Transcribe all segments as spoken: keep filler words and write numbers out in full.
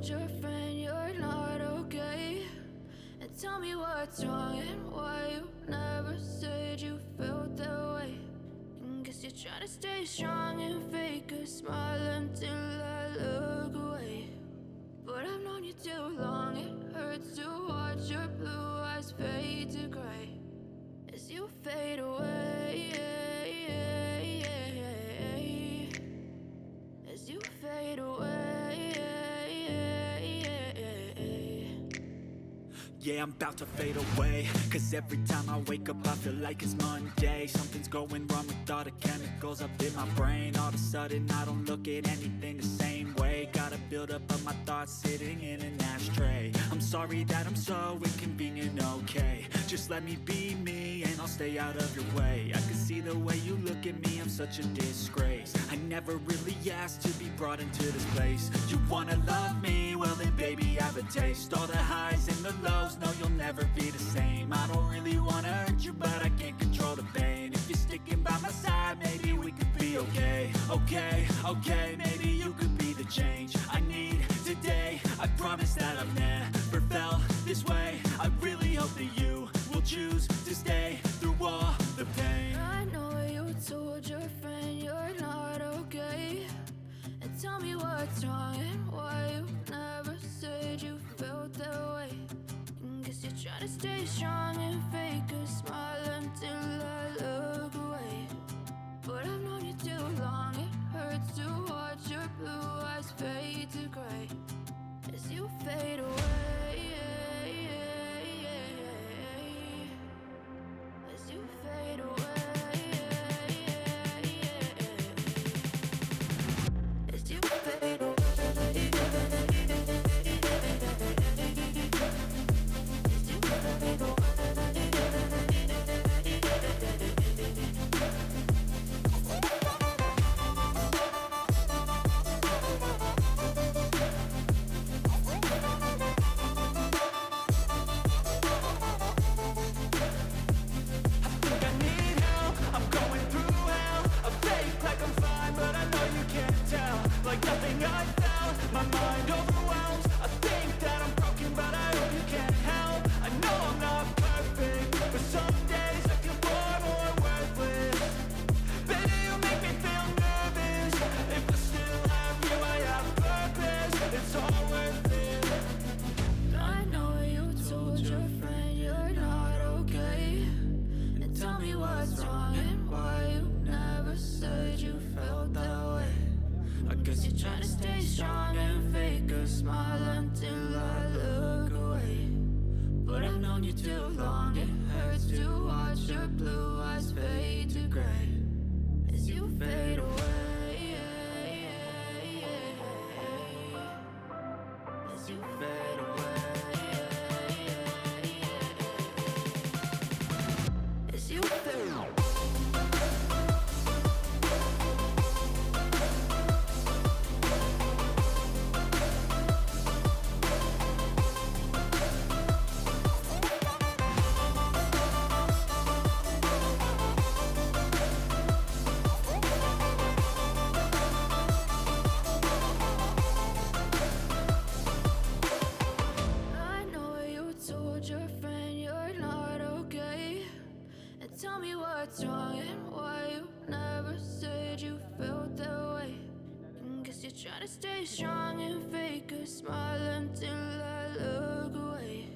Your friend, you're not okay. And tell me what's wrong and why you never said you felt that way. And guess you're trying to stay strong and fake a smile until I look away. But I've known you too long, it hurts to watch your blue eyes fade to gray as you fade away. As you fade away. Yeah, I'm about to fade away. 'Cause every time I wake up, I feel like it's Monday. Something's going wrong with all the chemicals up in my brain. All of a sudden, I don't look at anything the same way. Got a buildup of my thoughts sitting in an ashtray. I'm sorry that I'm so inconvenient, okay? Just let me be me and I'll stay out of your way. I can see the way you look at me, I'm such a disgrace. I never really asked to be brought into this place. You wanna love me? Well then, baby, I have a taste. All the highs and the lows, no, you'll never be the same. I don't really wanna hurt you, but I can't control the pain. If you're sticking by my side, maybe we could be okay. Okay, okay, maybe you could be the change I need today. I promise that I've never felt this way. I really hope that you will choose to stay through all the pain. I know you told your friend you're not okay. And tell me what's wrong and why you never said you felt that way. And guess you're trying to stay strong and fake a smile until I look away. But I've known you too long, it hurts to watch your blue eyes fade to gray as you fade away. As you fade away. As you fade away. I think I need help, I'm going through hell. I fake like I'm fine, but I know you can't tell. Like nothing I felt, my mind overwhelms. I think that I'm broken, but I hope you can't help. I know I'm not perfect, but some days I feel bored or worthless. Baby, you make me feel nervous. If I still have you, I have purpose. It's all worth it. I know you told your friend you're not okay. And tell me what's wrong and why you never said you felt that way. I guess you're trying to stay strong and fake a smile until I look away. But I've known you too long, it hurts to watch your blue eyes fade to gray as you fade away. As you fade away. As you fade away. I know you told your friend you're not okay. And tell me what's wrong and why you never said you felt that way. And guess you're trying to stay strong and fake a smile until I look away.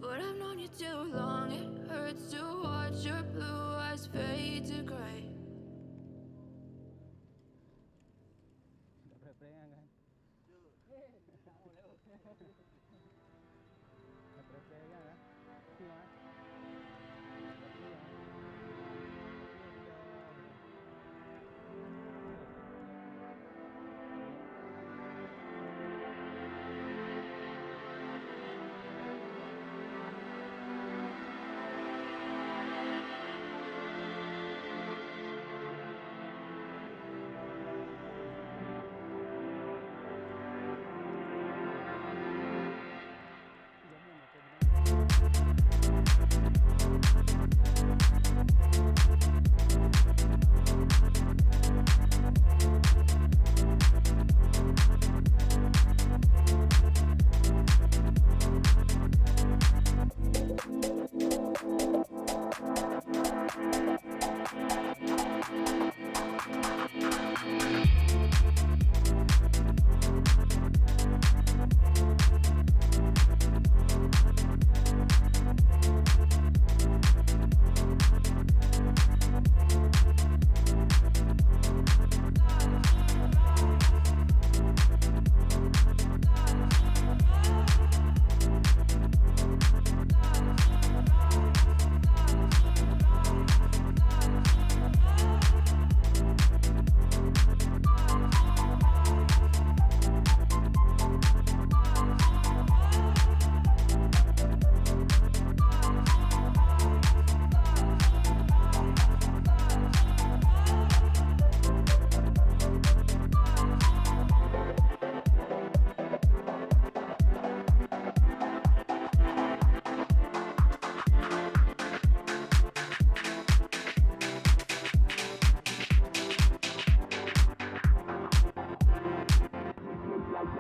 But I've known you too long, it hurts to watch your blue eyes fade to gray.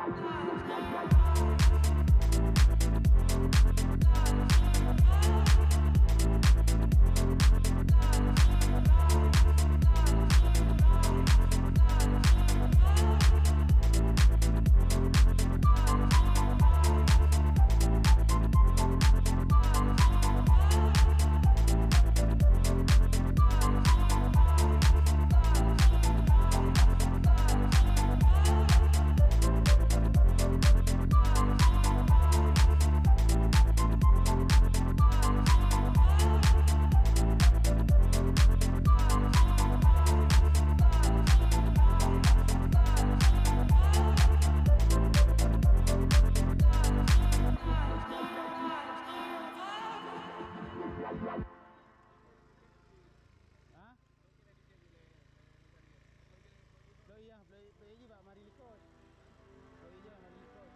Ha? Bloe, bloe, bloe jih bak mari likot. Bloe jih mari likot.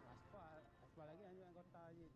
Aspal, aspal lagi lanjut anggota je.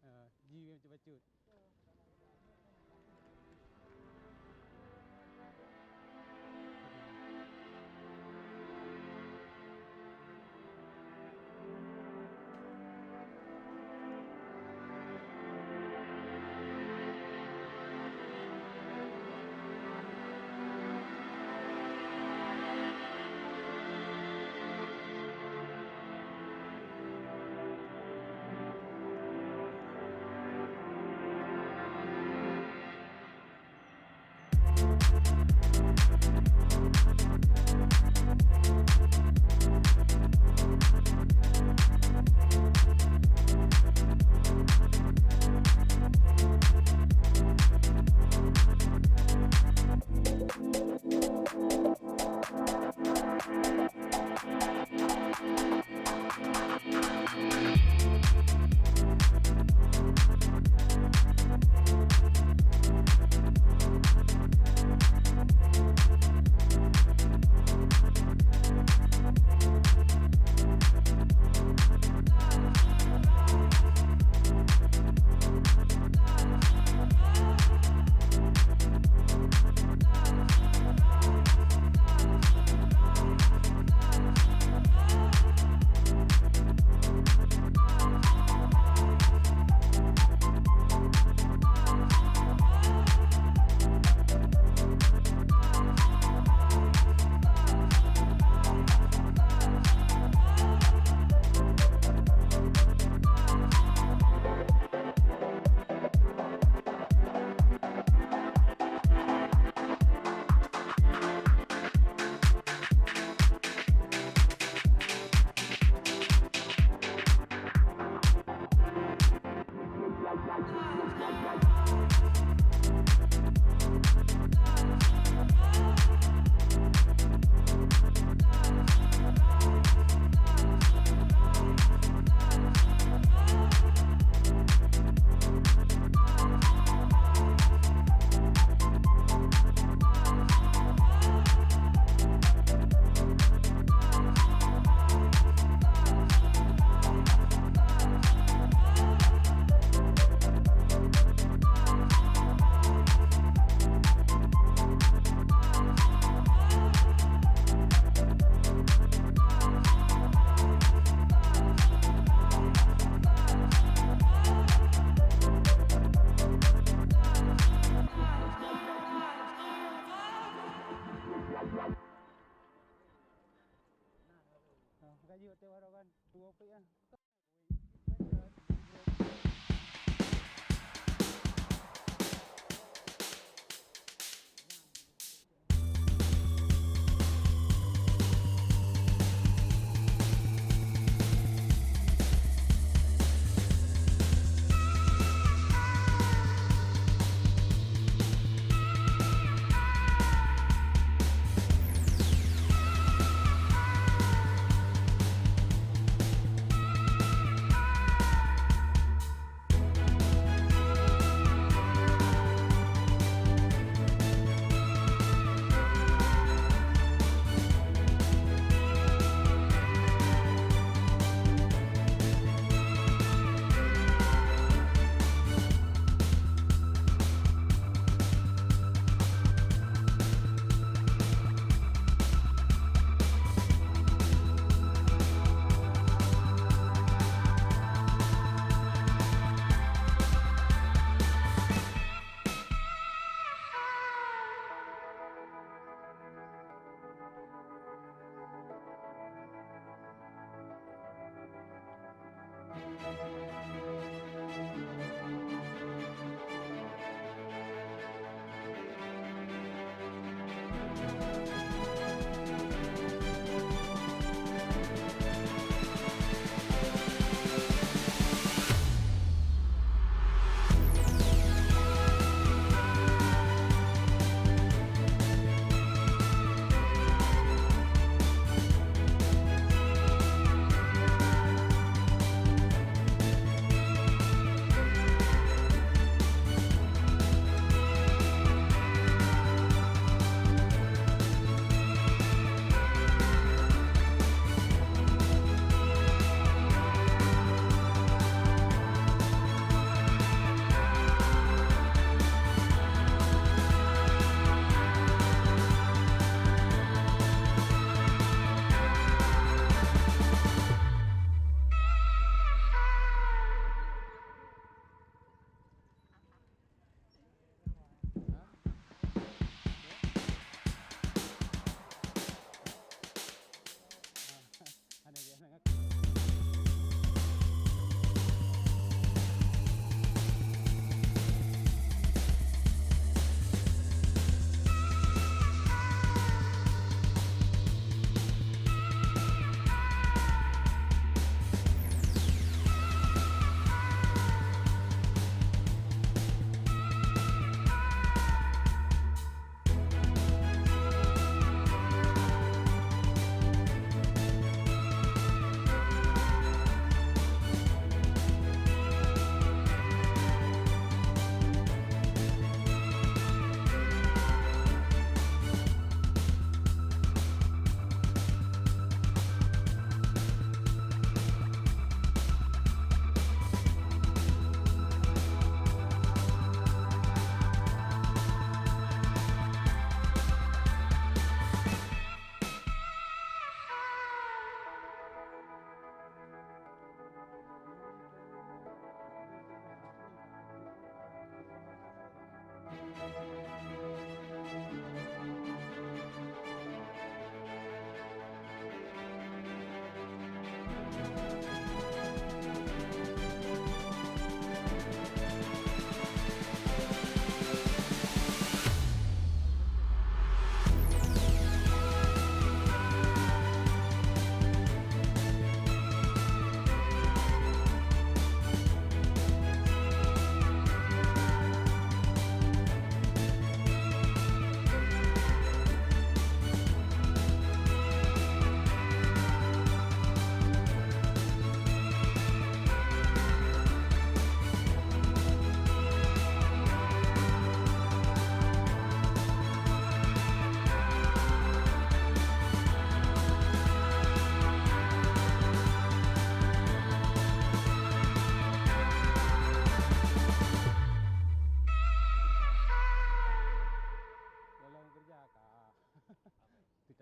Ah, ji bacut-bacut. Ah, ka jeuet teuh baroe kan. Dua pih ah.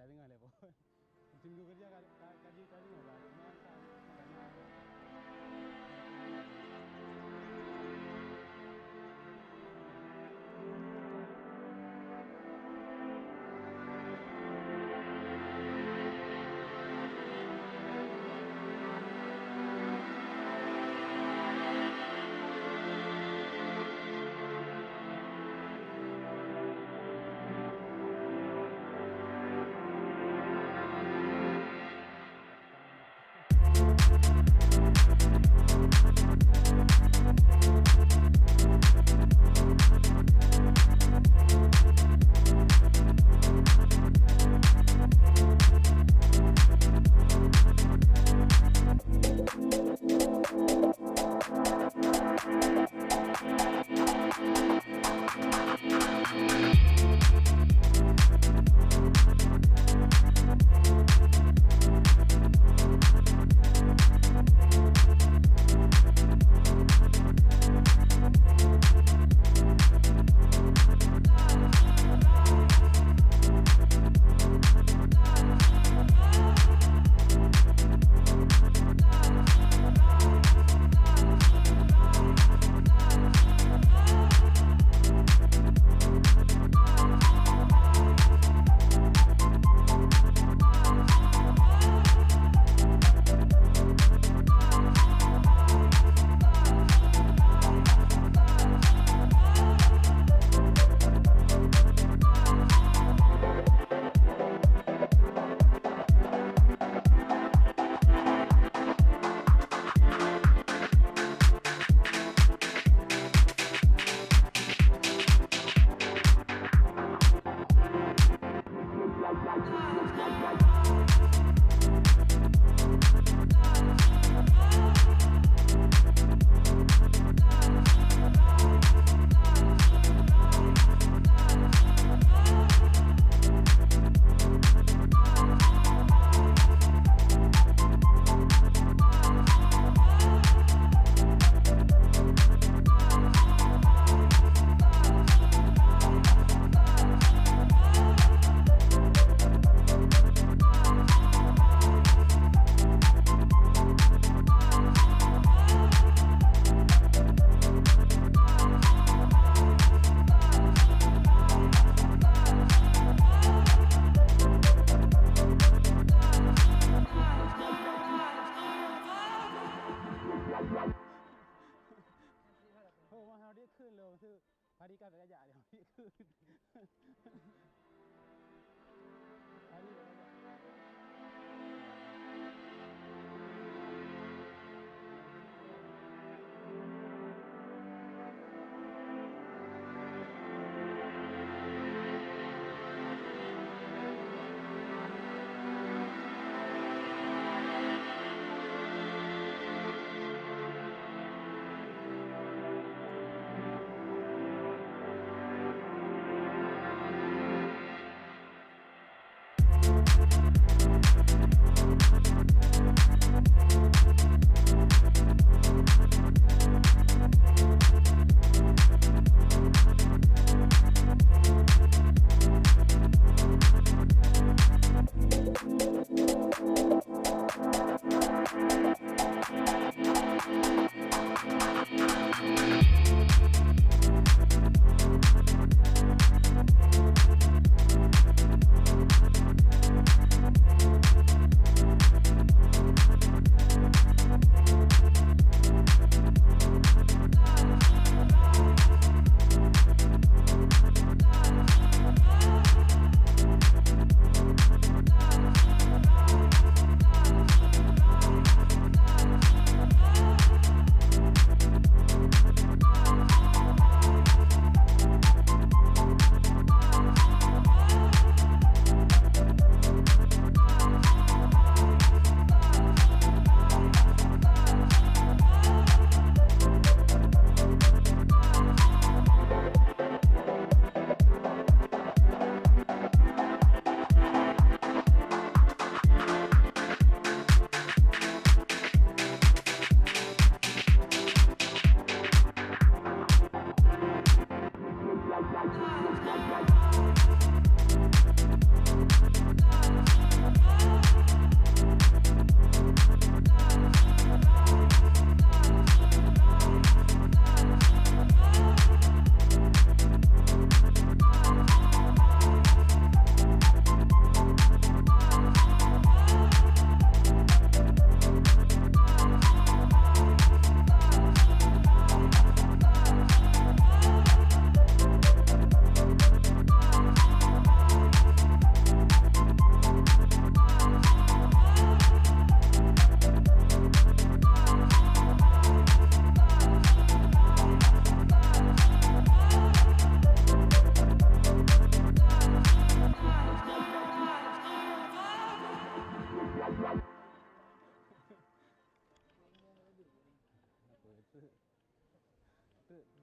Teurimong lé, Boy. Tim geuh keureuja ka, ka, ka ji, ka ji, cuma ka, ka na. Ho, mah, dia kheun lom tu. Padi ka bela jak dia. Padi ka bela jak.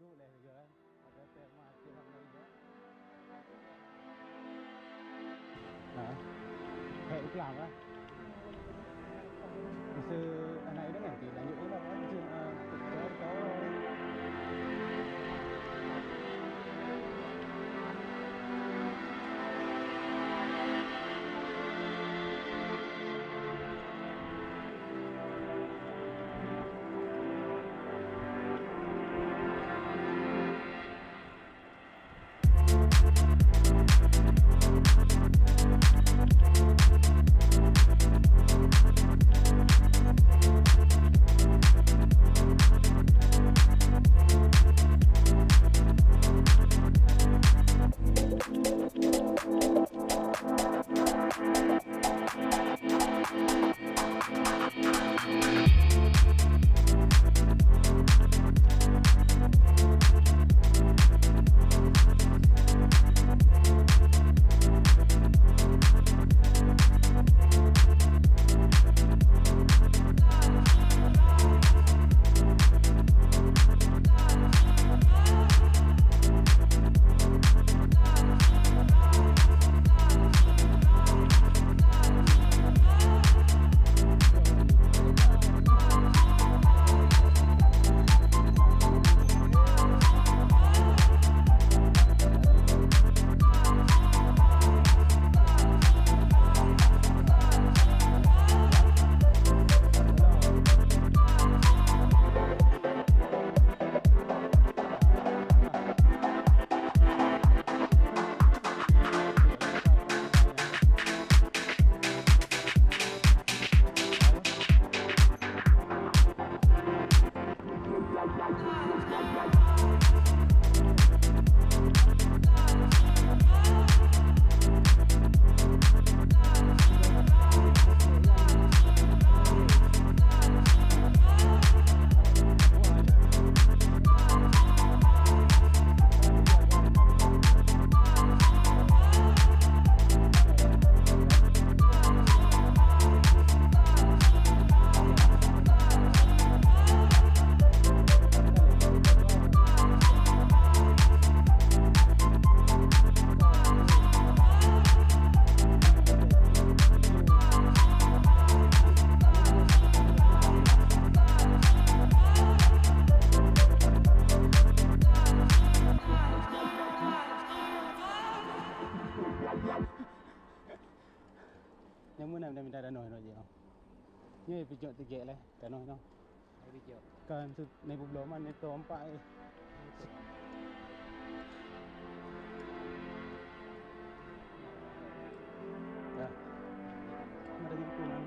Ha. Hai, iklan, ha. Bisa anak ini nanti lanjut ulang, ha. Bisa, ha, pecah tahu. Nyang meunan dah minta tanoh nyoe jih. Nyoe pijok tigek leh tanoh nyoe. Kan su-, nai bubloe man nai tom empat, eh. Ya. Ada yang kurang.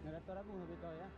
Narator Agung lebih tahu ya.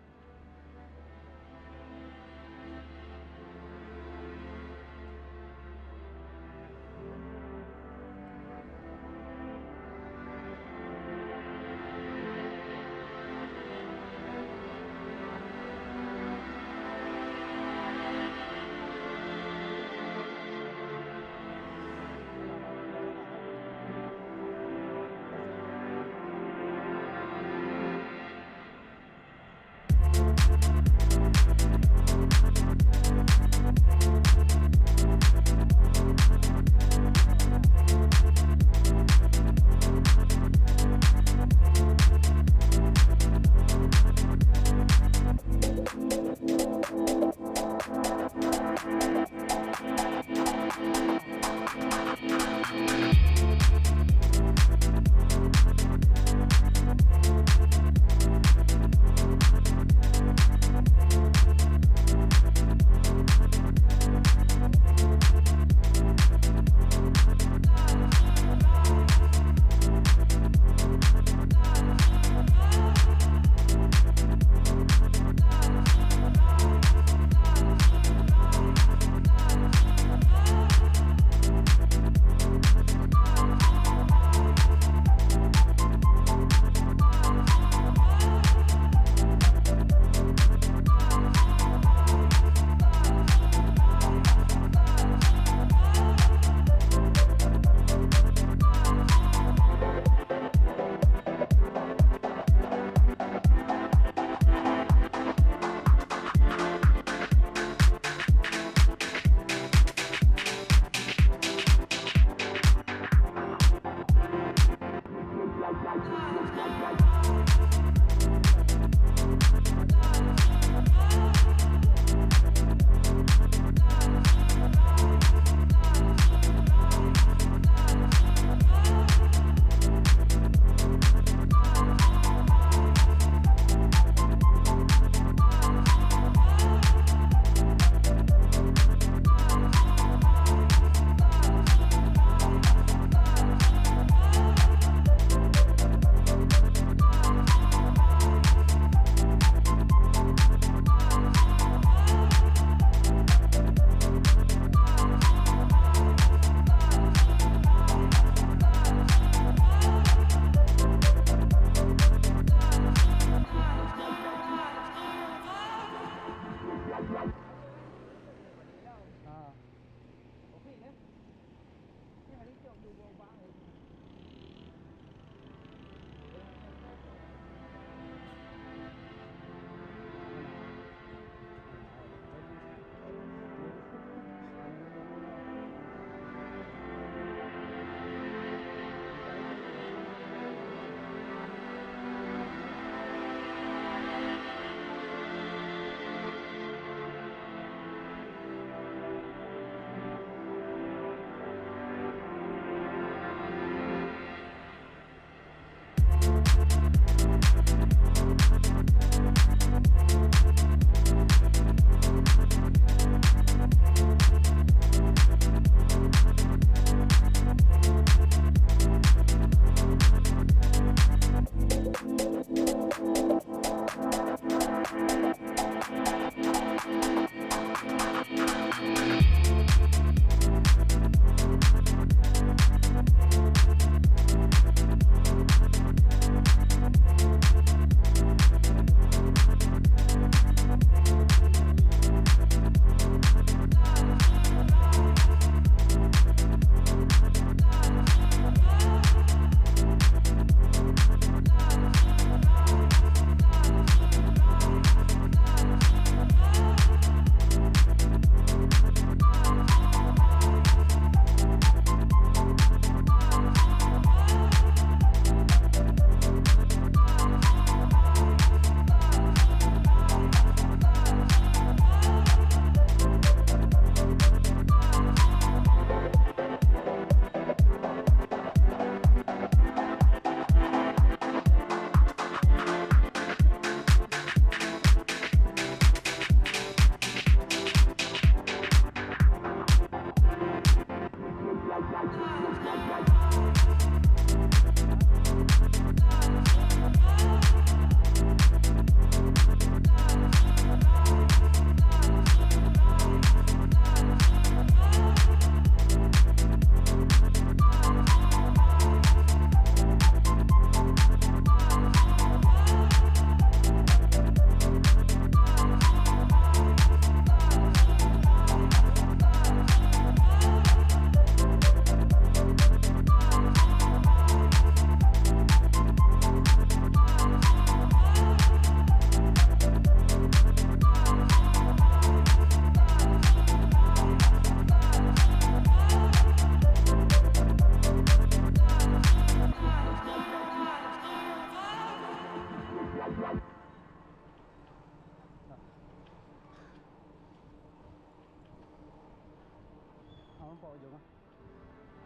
Jom ah.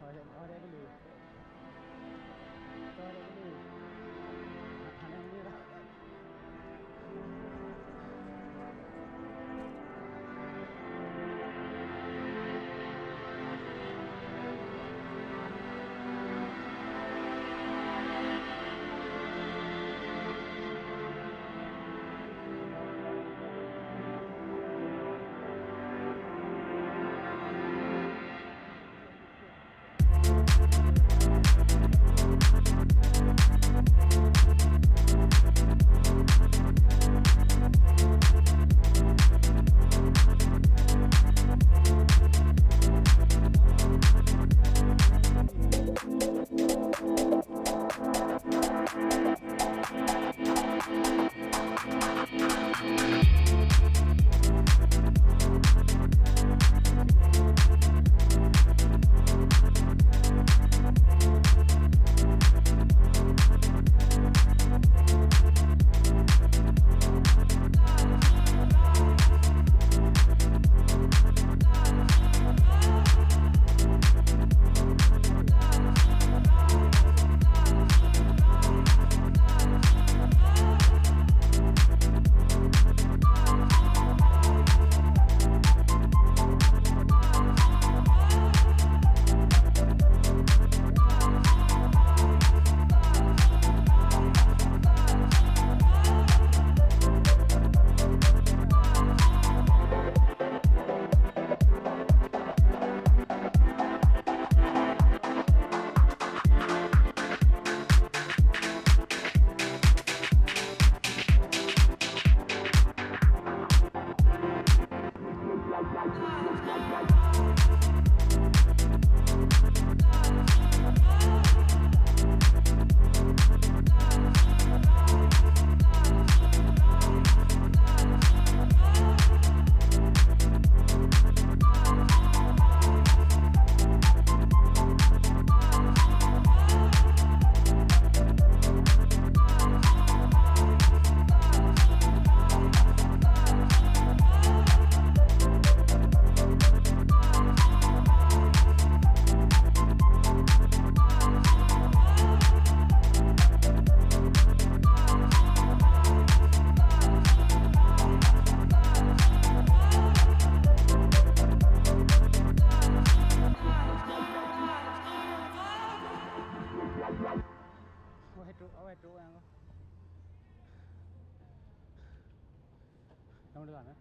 Oh, dia, oh, dia dulu. Oh, dia dulu. Hana dulu dah. Awai trôk, awai trôk nyang. Nyang deuh kan, eh?